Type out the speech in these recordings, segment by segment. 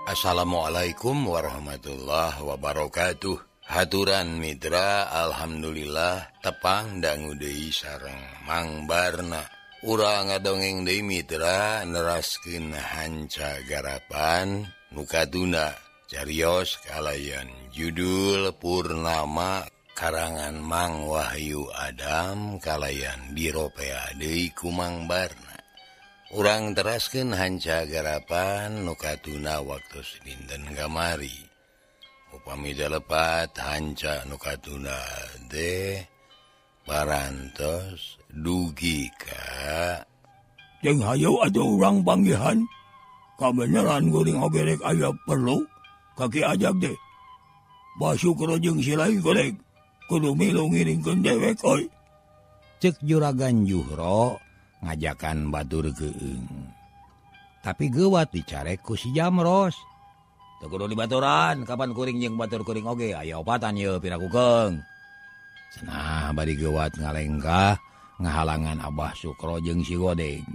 Assalamualaikum warahmatullahi wabarakatuh. Haturan mitra, alhamdulillah tepang dangu deui sareng Mang Barna. Urang ngadongeng deui mitra neraskeun hanca garapan nu kaduna carios kalayan judul Purnama karangan Mang Wahyu Adam kalayan diropea deui ku Mang Barna. Urang teraskeun hanca garapan nu katuna waktu dinten kamari. Upami lepat hanca nu katuna teh parantos dugi ka jeung hayu atuh urang panggihan. Kabeneran guring oge rek aya perlu ka Ki Ajag teh. Basukro jeung si lain goreng kudu milu ngiringkeun dewek euy. Ceuk Juragan Juhro ngajakan batur keung. Tapi geuwat dicarek ku si Jamros. Teu kudu dibaturan, kapan kuring jeung batur kuring oge aya opatan yeuh piraku keung. Cenah bari geuwat ngalengkah ngahalangan Abah Sukro jeung si Godeg.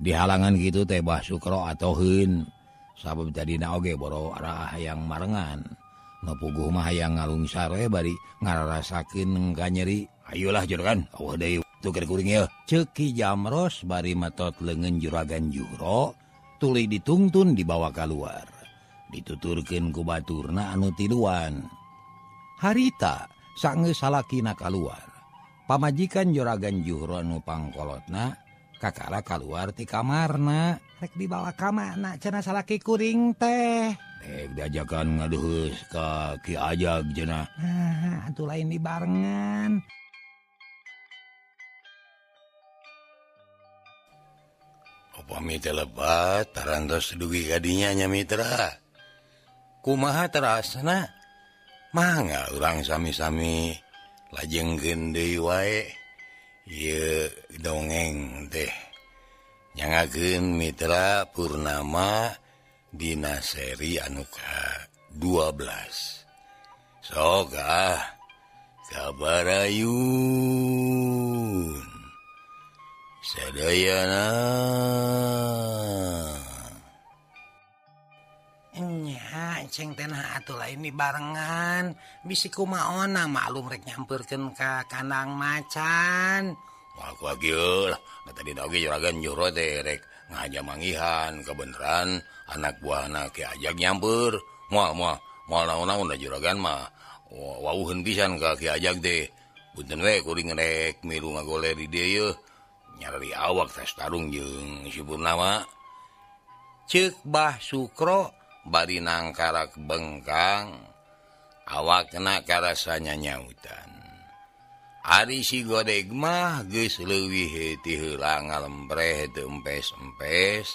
Dihalangan kitu teh Bah Sukro atoheun sabab tadina oge boro araah hayang marengan. Nu puguh mah hayang ngalungsar we bari ngararasakeun ka nyeri. Ayolah juragan, eueuh deui tuker kuring yeuh. Ceuk Ki Jamros bari metot leungeun Juragan Juhro tuluy ditungtun dibawa kaluar. Dituturkeun ku baturna anu tiluan. Harita sanggeus salakina kaluar. Pamajikan Juragan Juhro anu pangkolotna kakara kaluar ti kamarna. Rek dibawa ka mana cenah salaki kuring teh. Rek diajakan ngaduheus ka Ki Ajag cenah. Nah, atuh lain dibarengan. Upami teh lebat tarantos dugi kadinya nya mitra. Kumaha terasna? Mangga urang sami-sami lajengkeun deui wae. Ieu dongeng teh nyangakeun mitra Purnama dina seri anu ka-12. Sok ah kabarayun. Sadayana. Nya ceng teh nah atuh lain dibarengan bisi kumaona maklum rek nyampeurkeun ka kandang macan. Wah ku agieu lah tadi oge Juragan Juhro teh rek ngaja manggihan kebeneran anak buahna Ki Ajag nyamper. Moal moal moal naon-naon da juragan mah wauheun pisan ka Ki Ajag teh. Punten we kuring rek milu ngagoler di dieu yeuh. Nyarari awak tas tarung jeung si Purnama. Ceuk Bah Sukro bari nangkarak bengkang awakna karasa nyanyautan. Ari si Godeg mah geus leuwih ti heula ngalempreh teu empes-empes.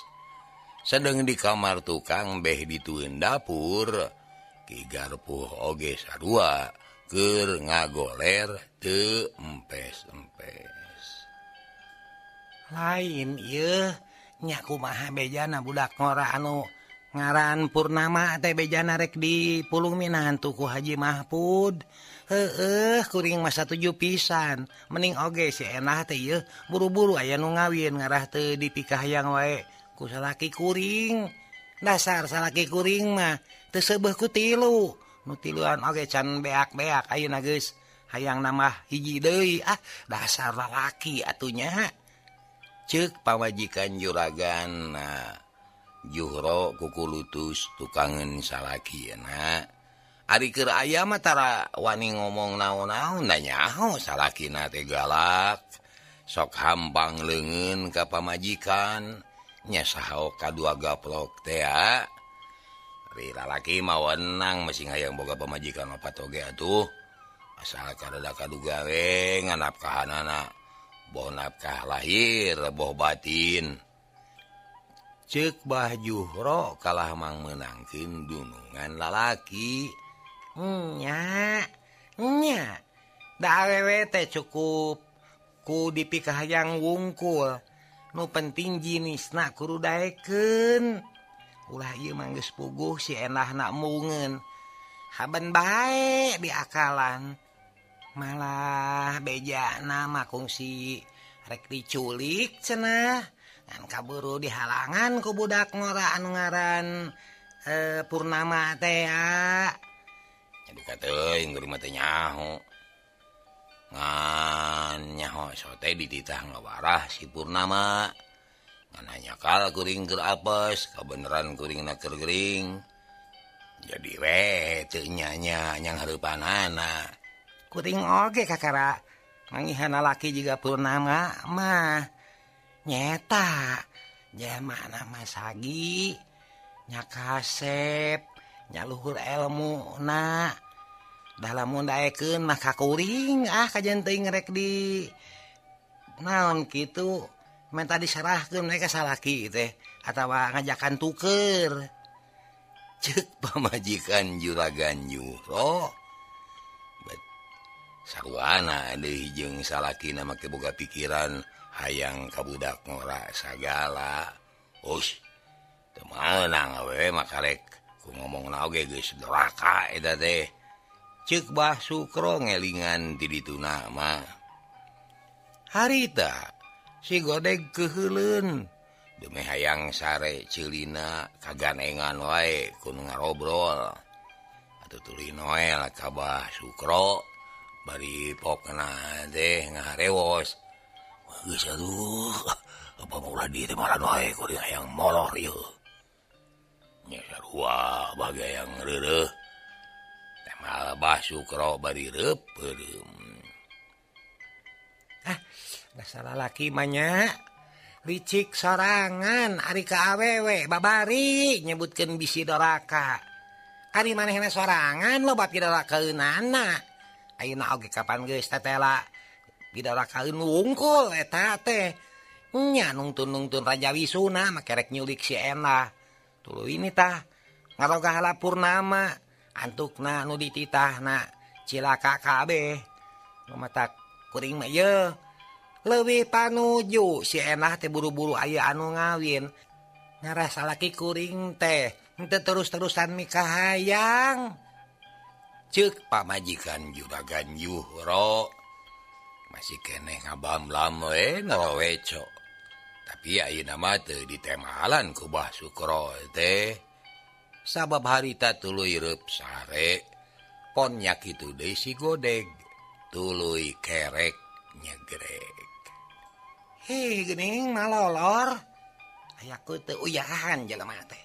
Sedeng di kamar tukang beh ditueun dapur, Ki Garpuh oge sarua keur ngagoler teu empes-empes. Lain ieu nya kumaha bejana budak ngora anu ngaran Purnama teh bejana rek dipulung minantu ku Haji Mahpud. Heueuh kuring mah satuju pisan. Mending oge si enah teh ieu buru-buru aya nu ngawin ngarah teu dipikahayang wae ku salaki kuring. Dasar salaki kuring mah teu seubeuh ku tilu. Nu tiluan oge can beak-beak ayeuna geus hayang nambah hiji deui. Ah dasar lalaki atuh nya. Ceuk pamajikan juragan Juhro kukulutus tukangeun salakina. Ari keur aya mah tara wani ngomong naon-naon da nyaho salakina teh galak. Sok hampang leungeun ka pamajikan nya saha kadua gaplok teh. Ari lalaki mah wenang masih hayang boga pamajikan opat oge atuh. Asal kareda kaduga we nganapkahanana. Boh nafkah lahir, boh batin. Ceuk Bah Juhro kalah mang meunangkeun dunungan lalaki. Nya, nya. Da awewe teh cukup ku dipikahayang wungkul. Nu penting jinisna kudu daekeun. Ulah ieu mah geus puguh si enahna mungeun. Haben bae diakalan. Malah bejana mah kungsi rek diculik cenah. Ngan kaburu dihalangan ku budak ngora anu ngaran Purnama teh jadi teuing geuring mah teh nyaho ngan nyaho sote dititah ngawarah si Purnama ngan nyakal kuring keur apes kabeneran kuringna keur gering jadi we teu nya-nya nyang hareupanana kuring oge kakara mangihana laki juga Purnama mah nyeta jalma mah sagi nya kasep nya luhur elmu na dah lamun daekeun mah ka kuring ah kajen teuing rek di naon kitu menta diserahkeun we ka salaki teh atawa ngajakan tuker ceuk pamajikan Juragan Juhro bet sarwana deui jeung salakina make boga pikiran hayang ka budak ngora sagala. Us teu meunang we makarek ku ngomongna oge geus doraka eta teh. Ceuk Bah Sukro ngelingan ti dituna mah. Harita si Godeg keuheuleun demi hayang sare ceulina kaganengan wae ku nu ngarobrol. Atuh tuluy noel ka Bah Sukro bari pokna teh ngaharewos. Geus aduh, apa maulah di teh malah wae kuring hayang molor ieu. Nya sarua bagai yang reureuh. Teh malah Bah Sukro bari reupeum. Ah, dasar lalaki mah nya. Licik sorangan ari ka awewe babari nyebutkeun bisi doraka. Ari manehna sorangan loba pidorakaeunana. Ayeuna oge kapan geus tetela pidorakaeun wungkul eta teh. Nya nungtun-nungtun Raja Wisuna make rek nyulik si Enah. Tuluy ini tah ngarogah heula Purnama antukna nu dititahna cilaka kabeh. Nu matak kuring mah ieu leuwih panuju si Enah teh buru-buru aya anu ngawin. Ngarasa laki kuring teh henteu terus-terusan mikahayang. Ceuk pamajikan Juragan Juhro masih keneh ngabamlam we ngaraweco. Tapi ayeuna mah teu ditemalan ku Bah Sukro teh. Sabab harita tuluy reup sare pon nya kitu deui si Godeg tuluy kerek nyegrek. Hei geuning malolor aya ku teu uyahan jelema teh.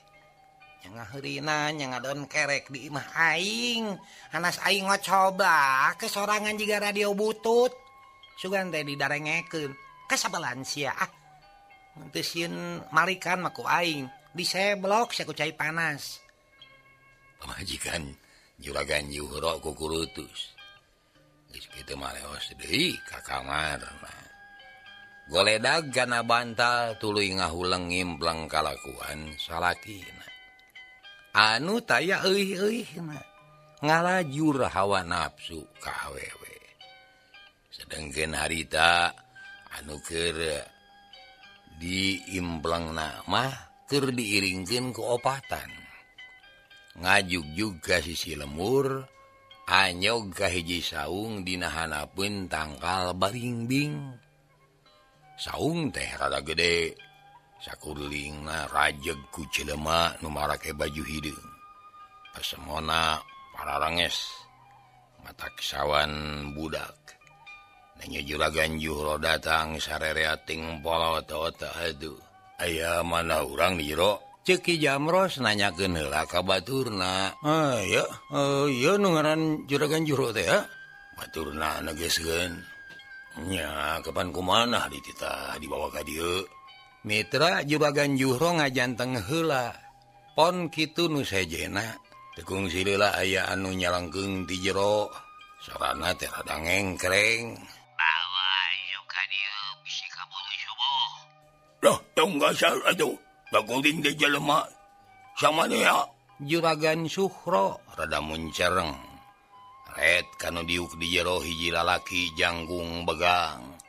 Nya ngaheurina nya ngadon kerek di imah aing. Anas aing ngocoba ke sorangan jiga radio butut. Sugan teh didarengekeun kasabalan sia ah. Mun teu sieun malikan mah ku aing diseblok sia ku cai panas. Pamajikan Juragan Juhro kukurutus. Geus kitu mah leos deui ka kamarna. Goledag kana bantal tuluy ngahuleng ngimpleng kalakuan salakina. Anu taya euih-euihna ngalajur hawa nafsu ka awewe. Sedengkeun harita anu keur diimplengna mah keur diiringkeun ku opatan. Ngajugjug ka sisi lemur, anyog ka hiji saung dina hanapeun tangkal baringbing. Saung teh rada gede, sakulilingna rajeg ku jelema nu marake baju hideung. Pasemona pararanges, matak sawan budak. Nanya Juragan Juhro datang sarerea ting polotot aduh. Aya mana urang di jero? Ceuk Ki Jamros nanyakeun heula ka baturna. Ah ya, ieu nu ngaran Juragan Juhro teh ya. Baturna negeskeun. Nya kapan kumanah dititah dibawa ka dieu. Mitra Juragan Juhro ngajanteng heula. Pon kitu nu sejena. Teu kungsi heula aya anu nyalangkeung ti jero. Sorana teh rada ngengkreng. Bawa ieu ka dieu bisi kaburu subuh. Loh, tong gasar atuh. Baguling de jelema. Sama dia. Juragan Suhro rada muncereng. Ret kanu diuk di jero hiji lalaki jangkung begang.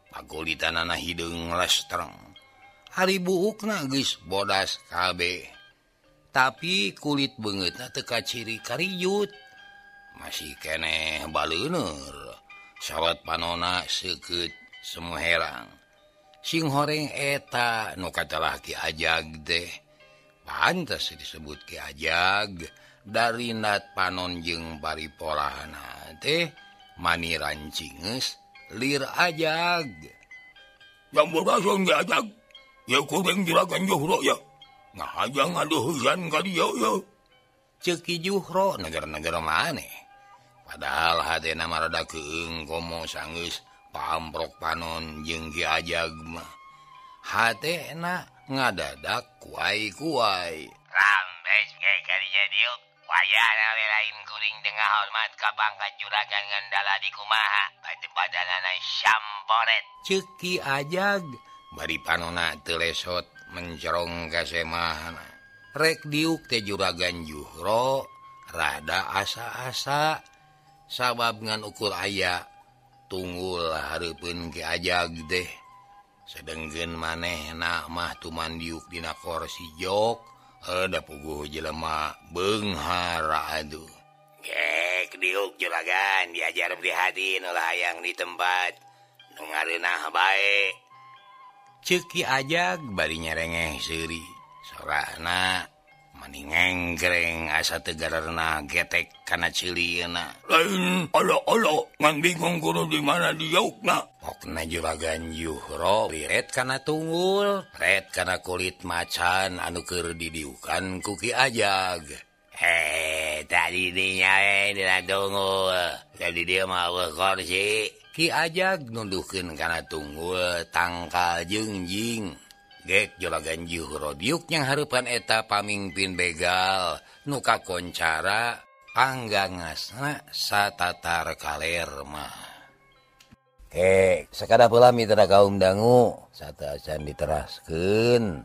Pakulitanana hideung lestreng. Ari buukna geus bodas kabeh. Tapi kulit beungeutna teu kaciri kariyut. Masih keneh baleuneur. Sorot panona seukeut semuherang. Sing horeng eta nu katalah Ki Ajag teh. Pantes disebut Ki Ajag dari nat panon jeung paripolahna teh maniran cinges lir ajag. Sampurasun Ki Ajag. Ya kuring Juragan Juhro ya. Ngahaja ngaduhusan ka dieu ya. Ceuk Ki Juhro negara-negara maneh. Padahal hatena mah rada keung komo sanggeus paamprok panon jeung Ki Ajag mah. Hatena ngadadak kuai-kuai. Rambes ge kadinya diuk. Wayahna we lain kuring tengah hormat ka pangkat juragan ngandala di kumaha. Badanana samporet. Ceuk Ki Ajag bari panona teu lesot mencerong ka semahna. Rek diuk teh Juragan Juhro rada asa-asa sabab ngan ukur aya tunggul hareupeun Ki Ajag teh. Sedengkeun manehna mah tuman diuk dina korsi jok, da puguh jelema beunghar aduh. Gek diuk juragan diajar prihatin ulah hayang di tempat nu ngareunah bae. Ceuk Ki Ajag bari nyerengeh seuri, sorana mani ngengkreng asa teu gararna getek kana ceulieuna. Lain olo-olo ngan bingung kudu di mana diukna. Pokna Juragan Juhro liret kana tunggul, ret kana kulit macan anu keur didiukan ku Ki Ajag. Tadi dinya dina tunggul. Jadi dia mah eueuh korsi. Ki Ajag nunduhkeun kana tunggul tangkal jengjing. Gek Juragan Juhro diuk yang hareupan eta pamingpin begal nu kakoncara panggangasna satatar kaler mah. Sakada pula mitra kaum dangu sateuacan diteraskeun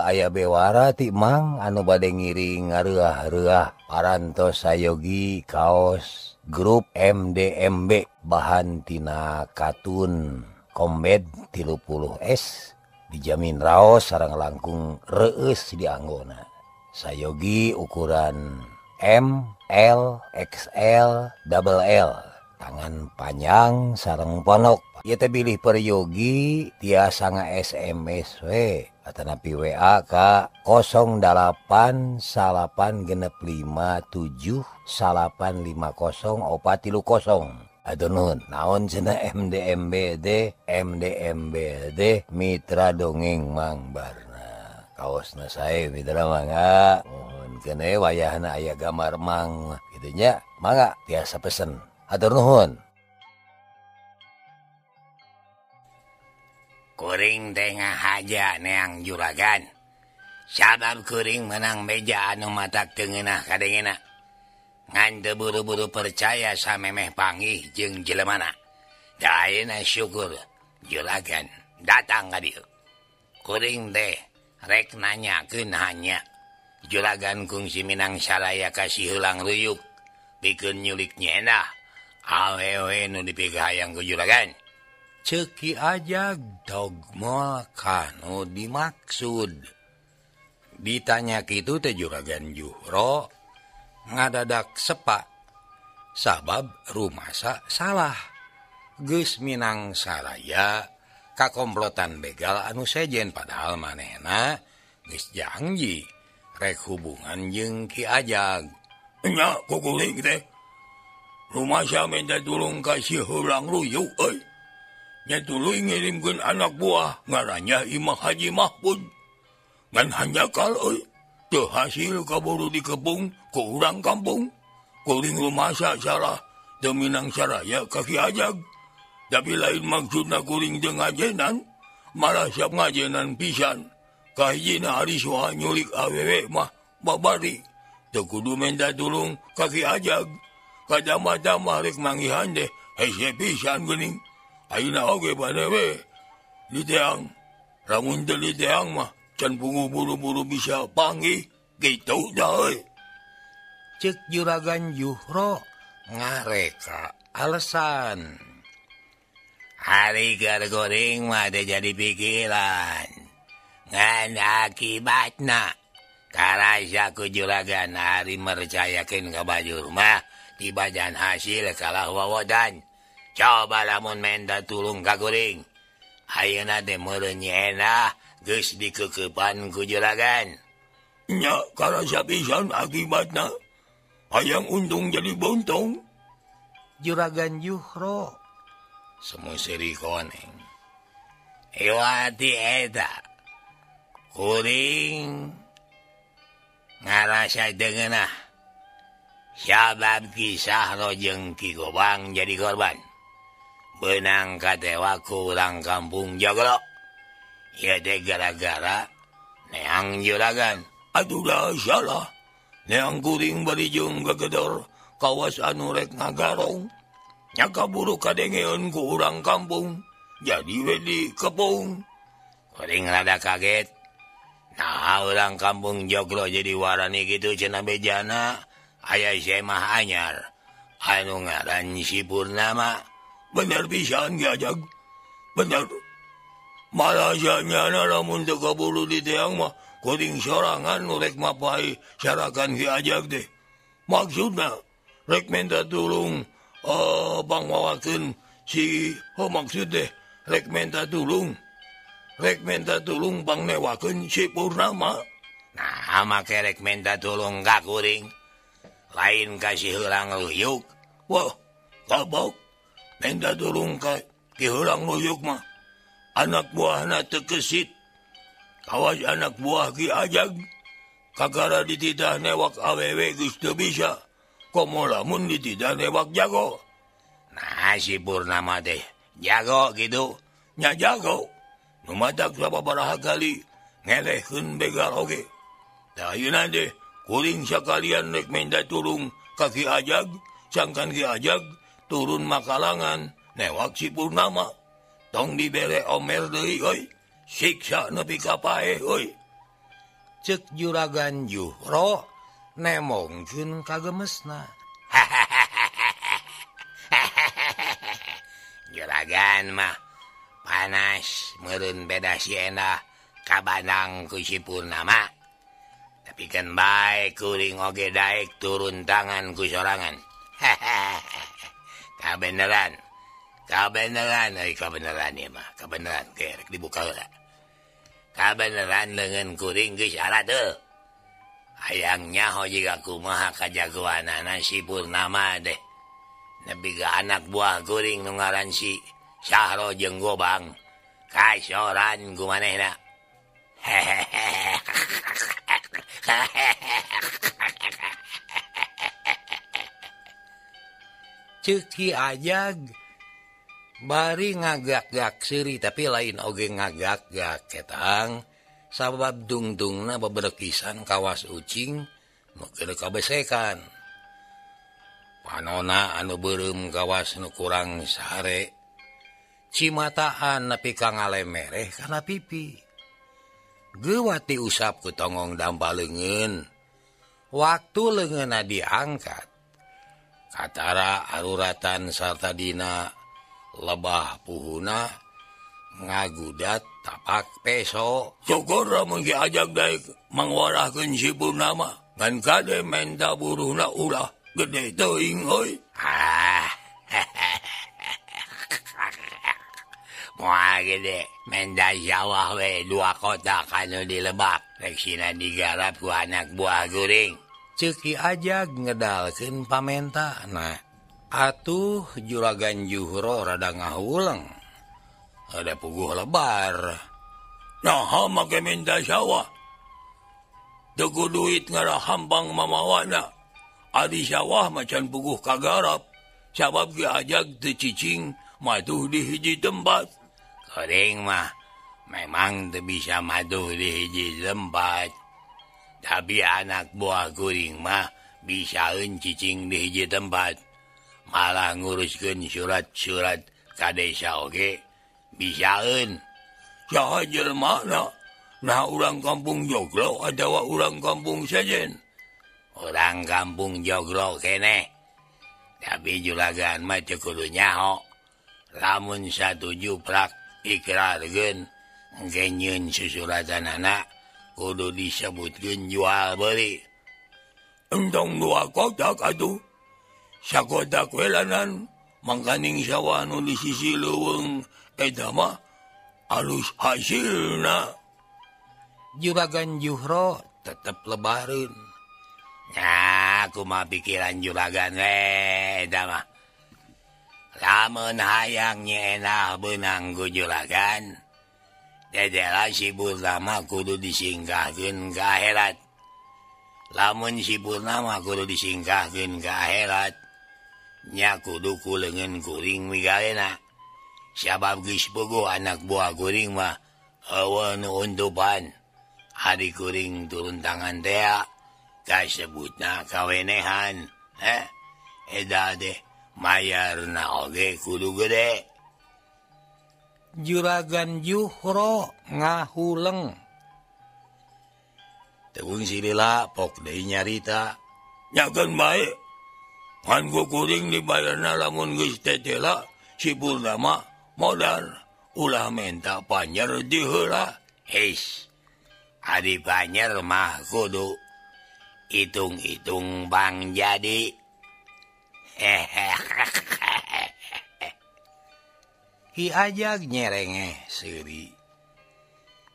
aya bewara ti Mang anu bade ngiring ngareuah-reuah parantos sayogi kaos grup MDMB bahan tina katun Kombed 30S dijamin raos sareng langkung reueus di anggona. Sayogi ukuran M, L, XL, double L. Tangan panjang sareng ponok. Ieu teh bilih peryogi tiasa nga-SMS we atanapi WA ka 08 9 6 5 7 9 5 0 4 3 0. Aduh nuhun, naon cenah MDMB teh? MDMB teh Mitra Dongeng Mang Barna. Kaosna sae mitra mangga. Nuhun keun wayahna aya gambar Mang kitu nya. Mangga tiasa pesen. Atur nuhun. Kuring teh ngahaja neang juragan. Sabab kuring menang meja anu matak teu ngeunah kadengena. Ngan teu buru-buru percaya samemeh panggih jeung jelemana. Da ayeuna syukur juragan datang ka dieu. Kuring teh rek nanyakeun hanya. Juragan kungsi Minang Saraya kasih heulang ruyuk pikeun nyulik nyenah. Awewe nu dipikahayang ku juragan. Ceuk Ki Ajag dogma kanu dimaksud. Ditanya kitu teh Juragan Juhro ngadadak sepak. Sabab rumasa salah. Geus Minang Saraya kakomplotan begal anu sejen padahal manehna geus janji rek hubungan jeung Ki Ajag. Nya kukuring teh. Rumasa minta tulung kasih heulang ruyuk euy. Nya tuluy ngirimkeun anak buah ngarannya Imah Haji Mahpud. Ngan hanjakal euy. Teu hasil kaburu dikepung ku urang kampung. Kuring rumasa salah teu Minang Saraya ka Ki Ajag. Tapi lain maksudna kuring teu ngajenan, malah siap ngajenan pisan. Kahijina ari soha nyulik awewe mah babari. Teu kudu minta tulung ka Ki Ajag. Kadama-dama rek manggihan deh hese pisan geuning. Ayeuna oge bade we diteang. Lamun teu diteang mah can punguh buru-buru bisa panggih kitu dah euy. Ceuk Juragan Juhro ngareka alasan. Ari keur kuring mah teu jadi pikiran. Ngan akibatna karasa ku juragan ari mercayakeun ka bajur mah dibajan hasil kalah wawodan. Coba lamun menta tulung ka kuring. Ayeuna teh meureun nyenah geus dikeukepan ku juragan. Nya karasa pisan akibatna. Hayang untung jadi bontong. Juragan Juhro semu seri koneng. Iwati eta kuring ngarasa dengenah sabab Ki Sahro jeung Ki Gobang jadi korban. Benang katewa ku urang kampung Joglo. Ieu teh gara-gara neang juragan. Aduh dah salah. Neang kuring bari jeung gagedor kawas anu rek ngagarong. Nya kaburu kadengeun ku urang kampung. Jadi we dikepung. Kuring rada kaget. Nah, orang kampung Joglo jadi warani gitu cenah bejana. Aya semah anyar anu ngaran si Purnama. Bener pisan Ki Ajag. Bener. Malah nyana lamun teu kaburu di teang mah kuring sorangan nu rek mapai sarakan Ki Ajag teh. Maksudna rek minta tulung pangmawakeun si oh maksud teh rek minta tulung. Rek minta tulung pangnewakeun si Purnama. Nah, make rek minta tulung ka kuring. Lain kasih heurang luyuk. Wah, kabok. Minta tulung ka Ki Heurang Luyuk mah. Anak buahna teu kesit. Kawas anak buah Ki Ajag. Kakara dititah newak awewe geus teu bisa. Komo lamun dititah newak jago. Nah, si Purnama teh jago gitu. Nya jago. Nu matak sababaraha kali ngelehkeun begal oge. Tah ayeuna teh kuring sakalian rek minta tulung ka Ki Ajag, sangkan Ki Ajag turun makalangan newak si Purnama. Tong dibere omer deui euy. Siksa nepi ka paeh euy. Ceuk Juragan Juhro nemongkeun kagemesna. Juragan mah panas meureun beda si endah kabanang ku si Purnama. Tapi kan bae kuring oge daek turun tangan ku sorangan. Kabeneran. Kabeneran euy, kabeneran ieu mah, kabeneran ge rek dibuka heula. Kabeneran leungeun kuring geus arat heuh. Hayang nyaho jiga kumaha kajagoanana si Purnama teh. Nepi ka anak buah kuring nu ngaran si Sahro jeung Gobang. Kasoran ku manehna. Ceuk Ki Ajag bari ngagak-gak seuri tapi lain oge ngagak-gak ketang sabab dungdungna beberkisan kawas ucing nu keur kabesekan. Panona anu beureum kawas nu kurang sare cimataan nepi ka ngalemereh kana pipi. Geuwat diusap ku tongong dampa leungeun. Waktu leungeunna diangkat katara aruratan sarta dina lebah puhuna ngagudat tapak peso. Syukur lamun Ki Ajag daek mangwarahkeun si Purnama. Ngan kade menta buruhna ulah gede teuing euy. Ah. Moal gede menda sawah we dua kotak anu di lebak rek sina digarap ku anak buah kuring. Ceuk Ki Ajag ngedalkeun pamentana. Atuh Juragan Juhro rada ngahuleng. Ada puguh lebar. Naha make minta sawah. Teu ku duit ngarahampang mamawana. Ari sawah macan puguh kagarap. Sabab Ki Ajag teu cicing matuh di hiji tempat. Kuring mah memang teu bisa matuh di hiji tempat. Tapi anak buah kuring mah bisaeun cicing di hiji tempat. Malah nguruskeun surat-surat ka desa oge bisaeun. Saha jelmana? Nah urang kampung Joglo atawa urang kampung sejen? Urang kampung Joglo keneh. Tapi juragan mah teu kudu nyaho. Lamun satuju prak ikrarkeun engke nyieun susuratanana kudu disebutkeun jual beli. Entong dua kotak atuh. Sakotak welanan mangkaning sawah nu di sisi leuweung eta mah alus hasilna. Juragan Juhro Tetep lebareun. Nya kumaha pikiran juragan we eta mah. Lamun hayang nyenah beunang ku juragan, dedela si Purnama kudu disingkahkeun ka akhirat. Lamun si Purnama kudu disingkahkeun ka akhirat, nya kudu ku leungeun kuring migalena. Sabab geus bogo anak buah kuring mah eueuh nu untupan. Ari kuring turun tangan tea kasebutna kawenehan. Eta teh mayarna oge kudu gede. Juragan Juhro ngahuleng. Teung silila pok deui nyarita. Nyakeun bae. Ngan ku kuring dibayarna lamun geus tetela si Purnama modal ulah menta panjer di heula. Heis. Ari panjer mah kudu hitung-hitung bang jadi. Ki Ajag nyerengeh seuri.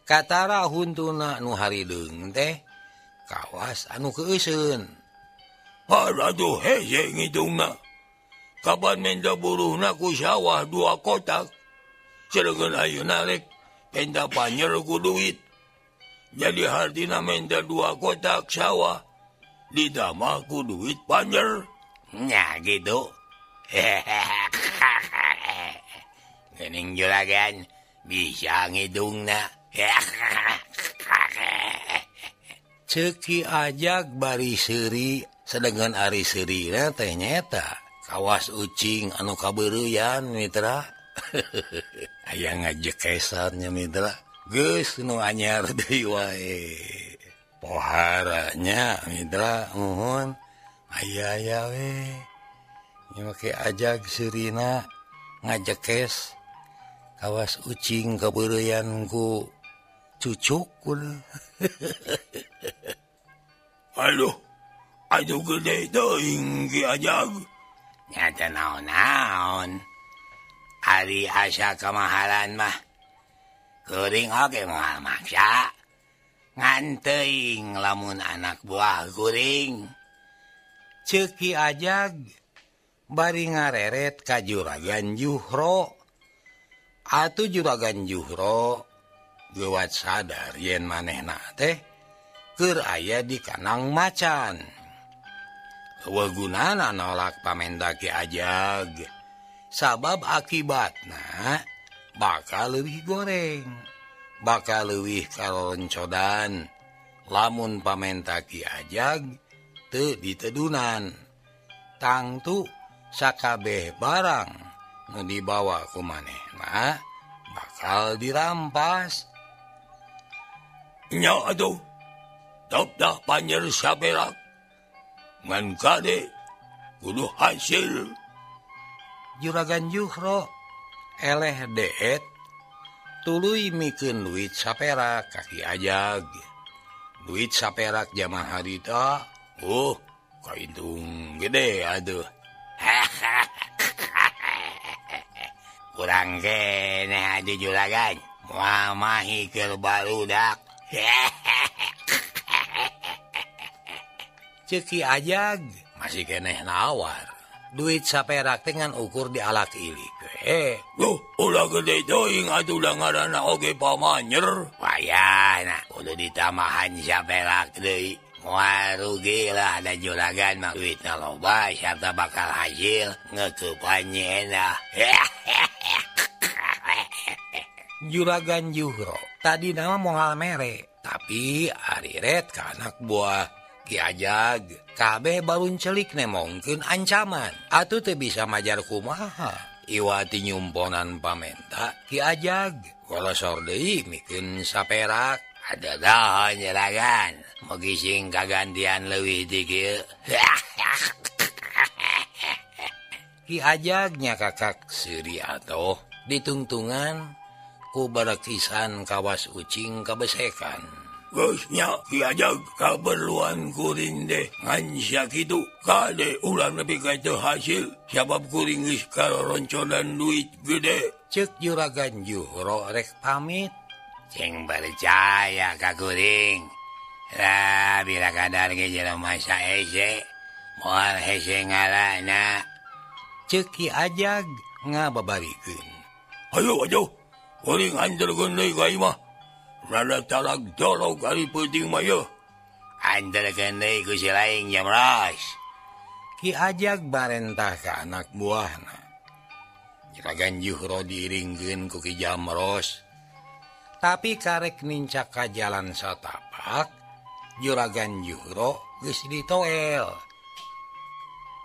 Katara huntuna nu harideung teh kawas anu keuseun. Aduh hese ngitungna. Kapan menta buruhna ku sawah 2 kotak. Sedengkeun ayeuna rek menta panjer ku duit. Jadi hartina menta 2 kotak sawah ditambah ku duit panjer. Nya gitu. Gening juragan bisa ngitungna. Ceuk Ki Ajag bari seuri, sedengkeun ari seurina teh nyaeta kawas ucing anu kabeureuyan mitra. Aya ngajekesan nya mitra. Geus nu anyar deui wae. Pohara nya mitra muhun aya-aya we. Nya make Ajag seurina ngajekes kawas ucing kabeureuyan ku cucuk kudu. Aduh, aduh gede teuing Ki Ajag. Nya teu naon-naon. Ari asa kamahalan mah kuring oge moal maksa. Ngan teuing lamun anak buah kuring. Ceuk Ki Ajag bari ngareret ka Juragan Juhro. Atuh Juragan Juhro geuwat sadar yen manehna teh keur aya di kanang macan. Eueuh gunana nolak pamenta Ki Ajag. Sabab akibatna bakal leuwih goreng, bakal leuwih kaloncodan lamun pamenta Ki Ajag teu ditedunan. Tangtu sakabeh barang nu dibawa ku manehna bakal dirampas. Nya atuh, top dah panjer saperak. Ngan kade kudu hasil. Juragan Juhro eleh deet tuluy mikeun duit saperak ka Ki Ajag. Duit saperak jaman harita, kaintung gede atuh. Kurang keneh atuh juragan, moal mahi keur barudak. Ceuk Ki Ajag masih keneh nawar. Duit saperak dengan ukur dialak ilik. Duh, ulah gede teuing atuh da ngaranna oge pamanyer. Wayahna kudu ditambahan saperak deui. Moal rugi lah da juragan mah duitna loba sarta bakal hasil ngeukupan nyeunah. Juragan Juhro tadi nama moal mere, tapi ari ret ka anak buah Ki Ajag kabeh barun celik nemongkeun ancaman. Atuh teu bisa majar kumaha. Iwati nyumponan pamenta Ki Ajag kolosor deui mikeun saperak. Ada juragan, mugi sing kagantian leuwih ti kieu. Ki Ajag nyakakak seuri atoh ditungtungan ku barakisan kawas ucing kabesekan. Geus nya Ki Ajag kaperluan kuring deh ngan sakitu kade ulah nepi ka teu hasil sabab kuring geus karoroncodan duit gede. Ceuk Juragan Juhro rek pamit. Cing percaya ka kuring. Lah bila kadar ge jelema saese moal hese ngalana. Ceuk Ki Ajag ngababarikeun. Ayo ayo, kuring anterkeun deui ka imah. Rada talag jolog ari peuting mah yeuh. Anterkeun deui ku si laing Jamros. Ki Ajag barentah ka anak buahna. Juragan Juhro diiringkeun ku Ki Jamros. Tapi karek nincak ka jalan satapak, Juragan Juhro geus ditoel.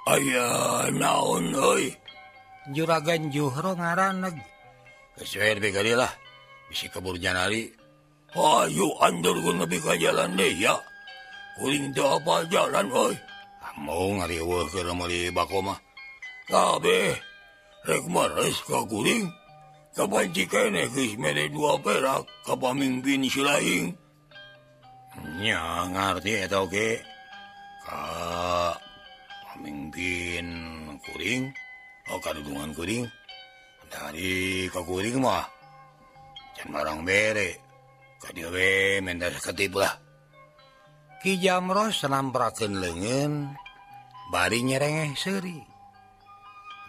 Aya naon euy? Juragan Juhro ngaraneg. Geus we nepi ka dieu lah, bisi kebur janari. Hayu anterkeun nepi ka jalan deui ya. Kuring teu apal jalan euy. Amung ari eueuh keur meuli bako mah. Kabeh rek meres ka kuring. Kapanci keneh geus mere 2 perak ka pamimpin si laing. Nya ngarti eta oge. Ka pamimpin kuring, oh kadudungan kuring. Dari ka kuring mah can barang bere. Ka dieu we menta saketip lah. Ki Jamros namprakeun leungeun bari nyerengeh seuri.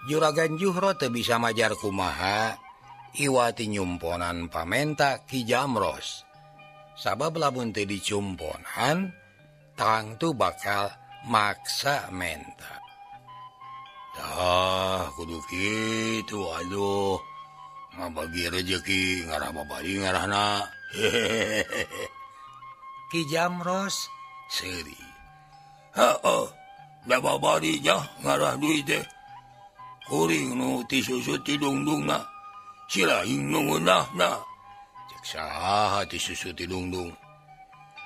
Juragan Juhro teu bisa majar kumaha iwati nyumponan pamenta Ki Jamros. Sabab lamun teu dicumponan tangtu bakal maksa menta. Dah kudu kitu aduh ngabagi rejeki ngarah babari ngarahna. Hehehe. Ki Jamros seuri. Heeh, da babari nya ngarah duit teh. Kuring nu ti susu ti dungdungna. Si laing nu ngeunahna. Cek saha ti susu ti dungdung.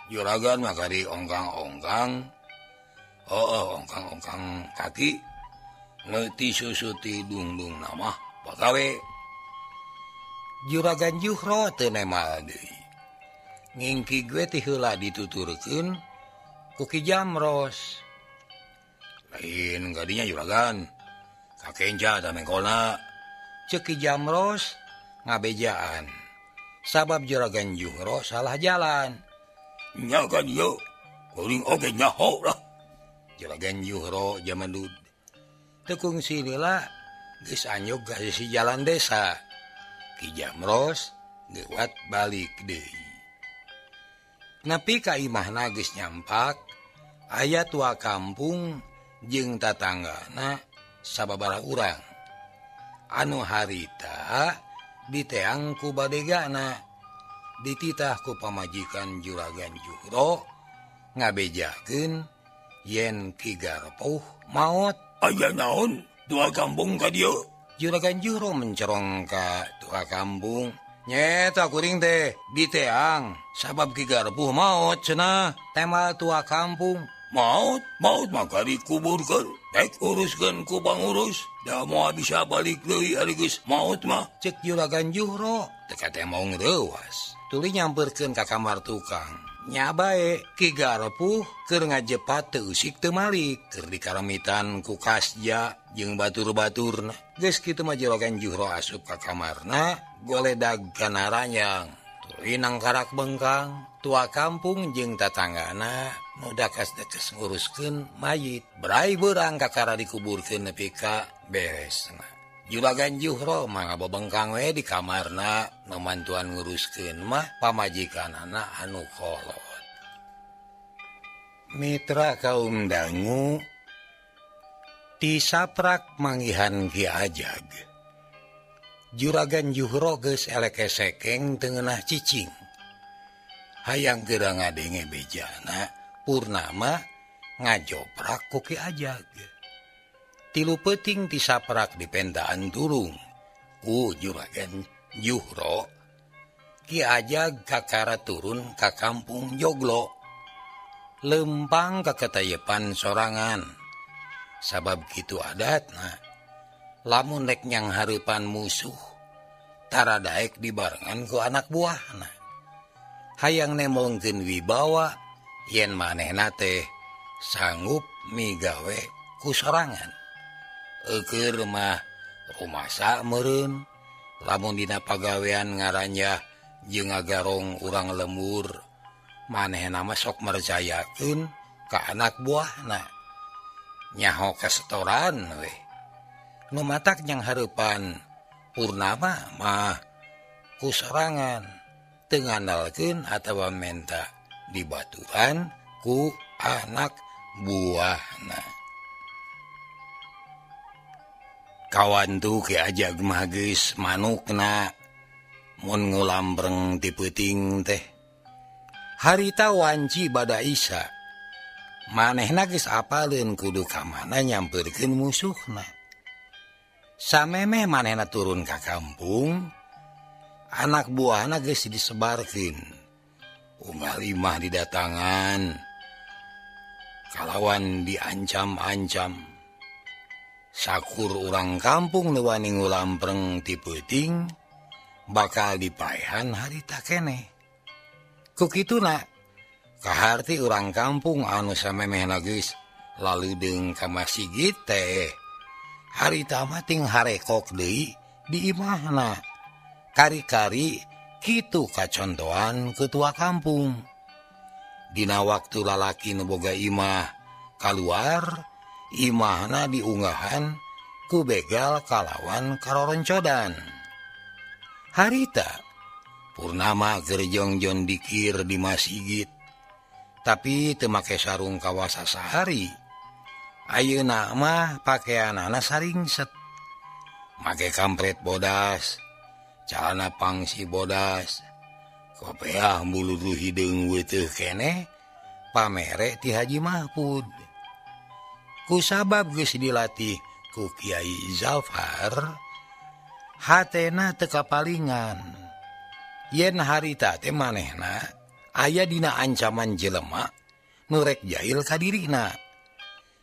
Juragan mah kari ongkang-ongkang. Heeh, ongkang-ongkang kaki. Nu ti susu ti dungdungna mah pagawe. Juragan Juhro teu nemal deui. Ngingki gue ti heula dituturkeun ku Ki Jamros. Lain gadinya juragan. Kakenca ta mengkolna. Ceuk Ki Jamros ngabejaan. Sabab Juragan Juhro salah jalan. Nya ka dieu, kuring oge nyaho lah. Juragan Juhro jamandud. Teu kungsi lila geus anyog ka sisi jalan desa. Ki Jamros lewat balik deui. Nepi ka imahna geus nyampak, aya tua kampung jeung tatanggana sababaraha urang. Anu harita diteang ku badegana, dititah ku pamajikan Juragan Juhro ngabejakeun yen Ki Garpuh maot. Aya naon tua kampung ka dieu? Juragan Juhro mencerong ka tua kampung. Nyeta kuring teh diteang sabab Ki Garpuh maot cenah. Tema tua kampung. Maot, maot maka dikuburkeun. Rek uruskeun ku pangurus. Da moal bisa balik deui ari geus maot mah. Cek Juragan Juhro teu katemong reuwas. Tuluy nyamperkeun ka kamar tukang. Nya bae Ki Garpuh keur ngajepat teu usik teu malik, keur dikaramitan ku kasja jeung batur-baturna. Geus kitu mah Juragan Juhro asup ka kamarna, goledag kana ranjang. Tuluy nangkarak bengkang, tua kampung jeung tatanggana nu dakas-dakes nguruskeun mayit. Brai beurang kakara dikuburkeun nepi ka beresna. Juragan Juhro mah ngabebengkang we di kamarna, nu mantuan nguruskeun mah pamajikanana anu kolot. Mitra kaum dangu tisaprak manggihan Ki Ajag. Juragan Juhro geus elek-esekeng teu ngeunah cicing. Hayang geura ngadenge bejana Purnama ngajoprak ku Ki Ajag. Tilu peuting tisaprak dipentaan turung ku Juragan Juhro. Ki Ajag kakara turun ka kampung Joglo. Lempang ka katayepan sorangan. Sabab kitu adatna. Lamun rek nyang hareupan musuh tara daek dibarengan ku anak buahna. Hayang nemongkeun wibawa yen manehna teh sanggup migawe ku sorangan. Eukeur mah rumasa meureun lamun dina pagawean ngaranjah jeung ngagarong urang lembur. Manehna mah sok mercayakeun ka anak buahna. Nyaho kasetoran we. Nu matak nyang hareupan Purnama mah ku sorangan teu ngandalkeun atawa menta dibaturan ku anak buahna. Kawan tuh Ki Ajag mah geus manukna mun ngulambreng ti peuting teh. Harita wanci bada Isa. Manehna geus apaleun kudu ka mana nyamperkeun musuhna. Samemeh manehna turun ka kampung, anak buahna geus disebarkeun. Unggal imah didatangan, kalawan diancam-ancam. Sakur urang kampung nu wani ngulampreng ti peuting bakal dipaehan harita keneh. Ku kituna kaharti urang kampung anu samemehna geus laludeung ka masigit teh harita mah ting harekok deui di imahna. Kari-kari kitu kacontohan ketua kampung. Dina waktu lalaki nu boga imah kaluar, imahna diunggahan ku begal kalawan karoroncodan. Harita Purnama keur jongjon dikir di masigit, tapi teu make sarung kawasa sahari. Ayeuna mah pakeanana saringset, make kampret bodas, calana pangsi bodas, kopeah buluduh hideung weuteeh keneh pamere ti Haji Mahpud. Kusabab geus dilatih ku Kiai Zafar, hatena teu kapalingan. Yen harita teh manehna aya dina ancaman jelema nu rek jahil ka dirina.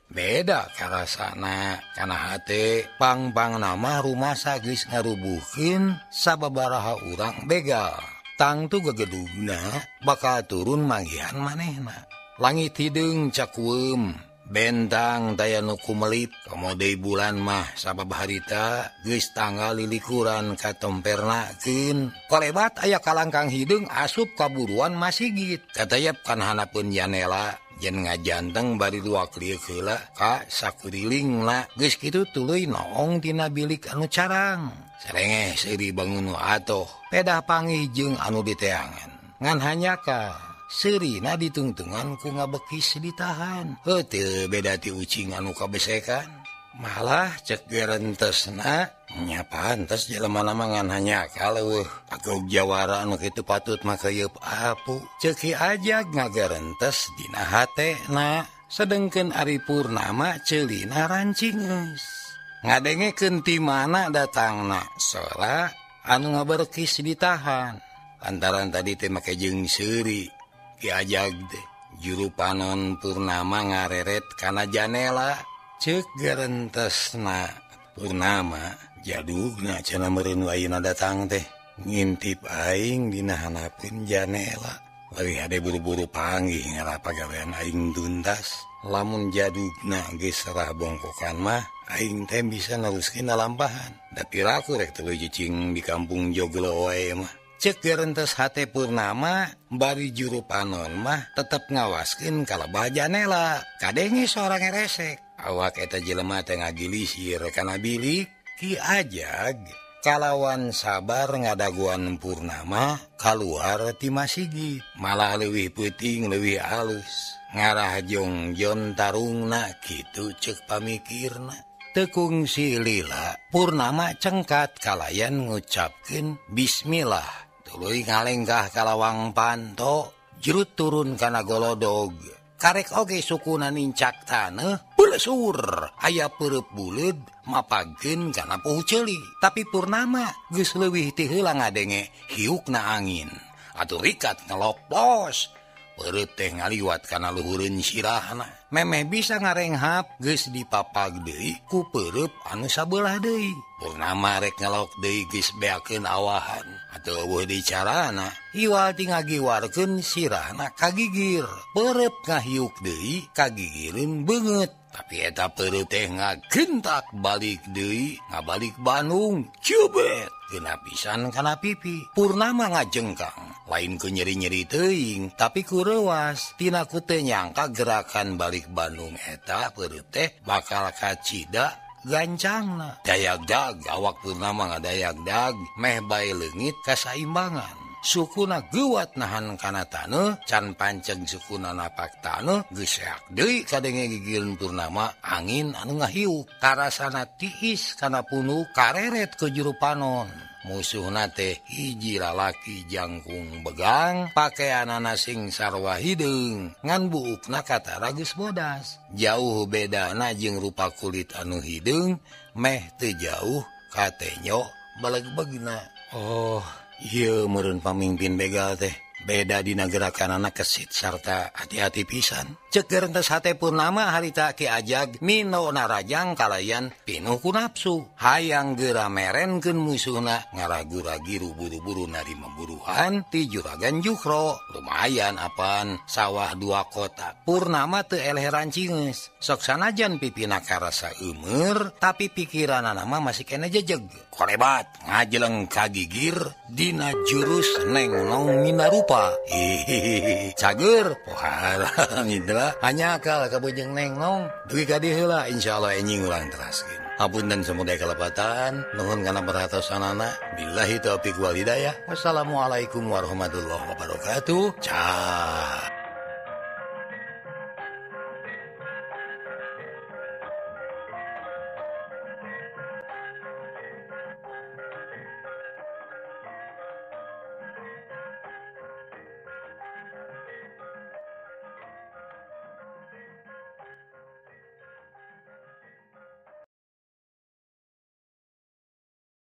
Beda karasana kana hate pang-pangna mah rumasa geus ngarubuhkeun sababaraha urang begal. Tangtu gegedugna bakal turun manggihan manehna. Langit hideung cakueum, bentang daya nu kumelip. Komo deui bulan mah sabab harita geus tanggal lilikuran katompernakeun. Kolebat aya kalangkang hideung asup kaburuan masigit. Katayap kan hanapeun janela yen ngajanteng bari luak lieu heula ka sakurilingna. Geus kitu tuluy noong tina bilik anu carang. Serengeh seuri bangun nu atoh, pedah panggih jeung anu diteangan. Ngan hanyaka seurina ditungtungan ku ngabekis ditahan. Heuh teu beda ti ucing anu kabesekan. Malah cek gerentesna nya pantes jelema mah ngan hanyaka leuweuh. Pagog jawara anu kitu patut mah keuyeub apu. Ceuk Ki Ajag ngagerentes dina hatena, sedengkeun Ari Purnama ceulina rancingeus. Ngadengekeun ti mana datangna sora anu ngaberkis ditahan. Lantaran tadi teh make jeung seuri Ki Ajag teh juru panon Purnama ngareret kana janela. Ceuk gerentesna Purnama jadugna cenah meureun ayeuna datang teh ngintip aing dina hanapeun janela. Leuwih hade buru-buru panggih ngarah pagawean aing tuntas. Lamun jadugna geus serah bongkokan mah aing teh bisa neruskeun lampahan. Da piraku rek teu cicing di kampung Joglo wae mah. Ceuk gerentes hate Purnama bari juru panon mah tetep ngawaskeun kalebah janela. Kadenge sora ngeresek. Awak eta jelema teh ngagilisir kana bilik. Ki Ajag kalawan sabar ngadaguan Purnama kaluar ti masigit. Malah leuwih peuting leuwih alus. Ngarah jongjon tarungna kitu ceuk pamikirna. Teu kungsi lila Purnama cengkat kalayan ngucapkeun bismillah. Tuluy ngalengkah ka lawang panto, jerut turun kana golodog. Karek oge sukuna nincak taneuh, bulesur aya peureub buleud mapagkeun kana poho ceuli. Tapi Purnama geus leuwih ti heula ngadenge hiukna angin. Atuh rikat ngelopos. Peureub teh ngaliwat kana luhureun sirahna. Memeh bisa ngarenghap geus dipapag deui ku peureub anu sabelah deui. Purnama rek ngelok deui geus beakeun awahan. Atuh eueuh deui carana, iwal ti ngagiwarkeun sirahna kagigir. Peureub ngahiuk deui kagigireun beungeut. Tapi eta peureuh teh ngagentak balik deui, ngabalik Bandung, cubet kena pisan kana pipi. Purnama ngajengkang, lain ku nyeri-nyeri teuing, tapi ku reuas. Tina ku teu nyangka gerakan balik Bandung eta peureuh teh bakal kacida gancangna. Dayagdag awak Purnama ngadayagdag meh bae leungit kasaimbangan. Sukuna geuwat nahan kana taneuh, can panceg sukuna napak taneuh, geus seak deui kadenge gigireun Purnama angin anu ngahiuk. Karasana tiis kana punuk kareret ke juru panon. Musuhna teh hiji lalaki jangkung begang, pakeanana sing sarwa hideung, ngan buukna katara geus bodas. Jauh bedana jeung rupa kulit anu hideung, meh teu jauh katenyo balegbegna. Oh, ieu meureun pamimpin begal teh beda dina gerakanana kesit sarta hati-hati pisan. Cek gerentes hate Purnama harita Ki Ajag mino narajang kalayan pinuh ku nafsu. Hayang geura merenkeun musuhna ngaragu-ragiru buru-buru narima buruhan ti Juragan Juhro. Lumayan apan sawah dua kota. Purnama teu eleh rancingeus. Sok sanajan pipina karasa eumeur tapi pikiranana mah masih kene jejeg. Korebat ngajeleng ka gigir dina jurus Neng Nong Minarupa. Hihihi cager pohara indra hanya akal kabujeng Neng Nong dugi ka dieu heula insyaallah enjing urang teraskeun. Hapunten samudaya kalepatan, nuhun kana perhatosanana. Billahi taufik wal hidayah. Wassalamualaikum warahmatullahi wabarakatuh. Cah.